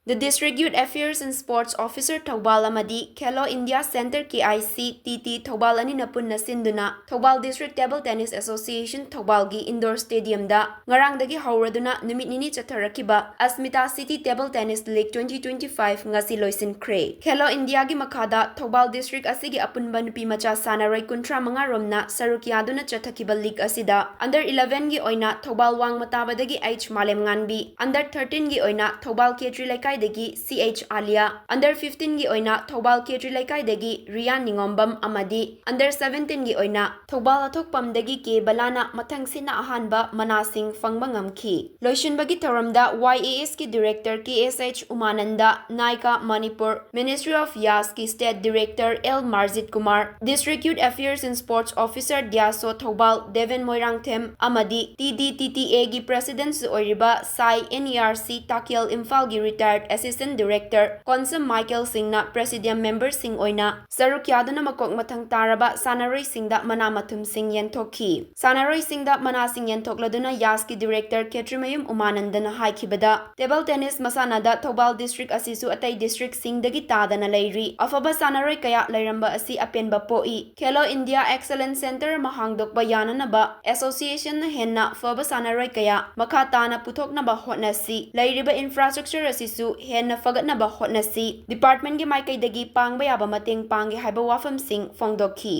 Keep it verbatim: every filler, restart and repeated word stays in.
The District Youth Affairs and Sports Officer Thoubal ꯑꯃꯗꯤ Khelo India Centre K I C T T Thoubal ꯑꯅꯤꯅ ꯄꯨꯟꯅ ꯁꯤꯟꯗꯨꯅ Thoubal District Table Tennis Association ꯊꯧꯕꯥꯜꯒꯤ indoor stadiumꯗ ꯉꯔꯥꯡꯗꯒꯤ ꯍꯧꯔꯗꯨꯅ ꯅꯨꯃꯤꯠ ꯅꯤꯅꯤ ꯆꯠꯊꯔꯛꯈꯤꯕ Asmita City Table Tennis League twenty twenty-five ꯉꯁꯤ ꯂꯣꯏꯁꯤꯟꯈ꯭ꯔꯦ꯫ Khelo Indiaꯒꯤ ꯃꯈꯥꯗ ꯊꯧꯕꯥꯜ district ꯑꯁꯤꯒꯤ ꯑꯄꯨꯟꯕ ꯅꯨꯄꯤ ꯃꯆꯥ ꯁꯥꯟꯅꯔꯣꯏ ꯀꯨꯟꯊ꯭ꯔꯥ ꯃꯉꯥ ꯔꯣꯝꯅ ꯁꯔꯨꯛ ꯌꯥꯗꯨꯅ ꯆꯠꯊꯈꯤꯕ league ꯑꯁꯤꯗ under elevenꯒꯤ ꯑꯣꯏꯅ ꯊꯧꯕꯥꯜ ꯋꯥꯡꯃ ꯇꯥꯕꯗꯒꯤ H ꯃꯥꯂꯦꯝꯉꯥꯟꯕꯤ, under thirteenꯒꯤ ꯑꯣꯏꯅ ꯊꯧꯕꯥꯜ ꯈꯦꯇ꯭ꯔꯤ ꯂꯩꯀꯥꯏꯗꯒꯤ C H ꯑꯥꯂꯤꯌꯥ, under fifteenꯒꯤ ꯑꯣꯏꯅ ꯊꯧꯕꯥꯜ ꯈꯦꯇ꯭ꯔꯤ ꯂꯩꯀꯥꯏꯗꯒꯤ ꯔꯤꯌꯥꯟ ꯅꯤꯉꯣꯝꯕꯝ ꯑꯃꯗꯤ under seventeenꯒꯤ ꯑꯣꯏꯅ ꯊꯧꯕꯥꯜ ꯑꯊꯣꯛꯄꯝꯗꯒꯤ ꯀꯦ ꯕꯂꯥꯅ ꯃꯊꯪ ꯁꯤꯠꯅ ꯑꯍꯥꯟꯕ ꯃꯅꯥꯁꯤꯡ ꯐꯪꯕ ꯉꯝꯈꯤ꯫ ꯂꯣꯏꯁꯤꯟꯕꯒꯤ ꯊꯧꯔꯝꯗ Y A Sꯀꯤ director K S H ꯎꯃꯥꯅꯟꯗ, NICA Manipur, Ministry of Yasꯀꯤ state director L Marjit Kumar, District Youth Affairs and Sports Officer ꯗ꯭ꯌꯥꯁꯣ Thoubal, Deben Moirangthem ꯑꯃꯗꯤ T D T T Aꯒꯤ presidentꯁꯨ ꯑꯣꯏꯔꯤꯕ ꯁꯥꯏ N E R C ꯇꯥꯀꯦꯜ ꯏꯝꯐꯥꯜꯒꯤ retired assistant director Konsam Michael ꯁꯤꯡꯅ presidium memberꯁꯤꯡ ꯑꯣꯏꯅ ꯁꯔꯨꯛ ꯌꯥꯗꯨꯅ ꯃꯀꯣꯛ ꯃꯊꯪ ꯇꯥꯔꯕ ꯁꯥꯟꯅꯔꯣꯏꯁꯤꯡꯗ ꯃꯅꯥ ꯃꯊꯨꯝꯁꯤꯡ ꯌꯦꯟꯊꯣꯛꯈꯤ꯫ ꯁꯥꯟꯅꯔꯣꯏꯁꯤꯡꯗ ꯃꯅꯥꯁꯤꯡ ꯌꯦꯟꯊꯣꯛꯂꯗꯨꯅ ꯌꯥꯁꯀꯤ director ꯈꯦꯇ꯭ꯔꯤꯃꯌꯨꯝ ꯎꯃꯥꯅꯟꯗꯅ ꯍꯥꯏꯈꯤꯕꯗ, table tennis ꯃꯁꯥꯟꯅꯗ ꯊꯧꯕꯥꯜ district ꯑꯁꯤꯁꯨ ꯑꯇꯩ districtꯁꯤꯡꯗꯒꯤ ꯇꯥꯗꯅ ꯂꯩꯔꯤ꯫ ꯑꯐꯕ ꯁꯥꯟꯅꯔꯣꯏ ꯀꯌꯥ ꯂꯩꯔꯝꯕ ꯑꯁꯤ ꯑꯄꯦꯟꯕ ꯄꯣꯛꯏ꯫ Khelo India Excellence Centre ꯑꯃ ꯍꯥꯡꯗꯣꯛꯄ ꯌꯥꯅꯅꯕ associationꯅ ꯍꯦꯟꯅ ꯐꯕ ꯁꯥꯟꯅꯔꯣꯏ ꯀꯌꯥ ꯃꯈꯥ ꯇꯥꯅ ꯄꯨꯊꯣꯛꯅꯕ ꯍꯣꯠꯅꯁꯤ꯫ ꯂꯩꯔꯤꯕ infrastructure ꯑꯁꯤꯁꯨ ꯍꯦꯟꯅ ꯐꯒꯠꯅꯕ ꯍꯣꯠꯅꯁꯤ꯫ Departmentꯀꯤ ꯃꯥꯏꯀꯩꯗꯒꯤ ꯄꯥꯡꯕ ꯌꯥꯕ ꯃꯇꯦꯡ ꯄꯥꯡꯒꯦ ꯍꯥꯏꯕ ꯋꯥꯐꯝꯁꯤꯡ ꯐꯣꯡꯗꯣꯛꯈꯤ꯫